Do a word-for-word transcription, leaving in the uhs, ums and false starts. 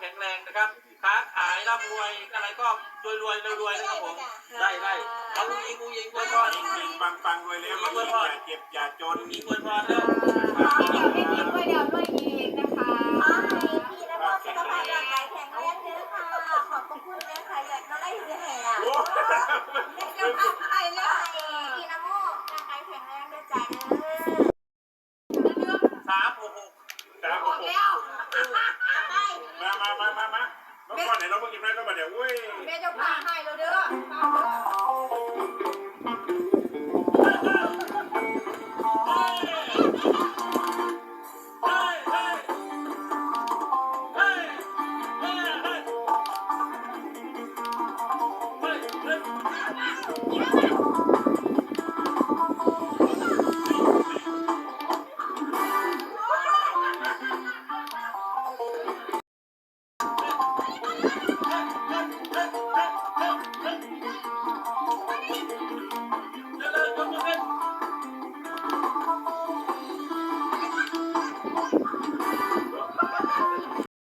แข็งแรงนะครับ ค้าขายร่ำรวยอะไรก็รวยรวยรวยรวยนะครับผม ได้ได้เอาอุ้งอิงอุ้งอิงอวยพร เฮงๆปังๆรวยแล้ว อวยพร อย่าเจ็บอย่าจน มีอวยพรแล้ว ขอให้แข็งแรงด้วยเดียวด้วยอีกนะคะ ขอให้พี่และพ่อสุขภาพร่างกายแข็งแรงเด้อค่ะ ขอบพระคุณนะคะอยากก็ได้เสียแหล่ะ โอ้ เดี๋ยวจะพาไปเลยพี่ละโมร่างกายแข็งแรงเด้อจ้าเด้อ สามหกหก ครับ ออกแล้ว ไป มามามามามามาก่อนไหนเราเพิ่งกินได้ก็มาเดี๋ยวอุ้ย แม่เจ้าพาให้เราเด้อ เฮ้ยเฮ้ยเฮ้ยเฮ้ยเฮ้ยเฮ้ยเฮ้ยเฮ้ย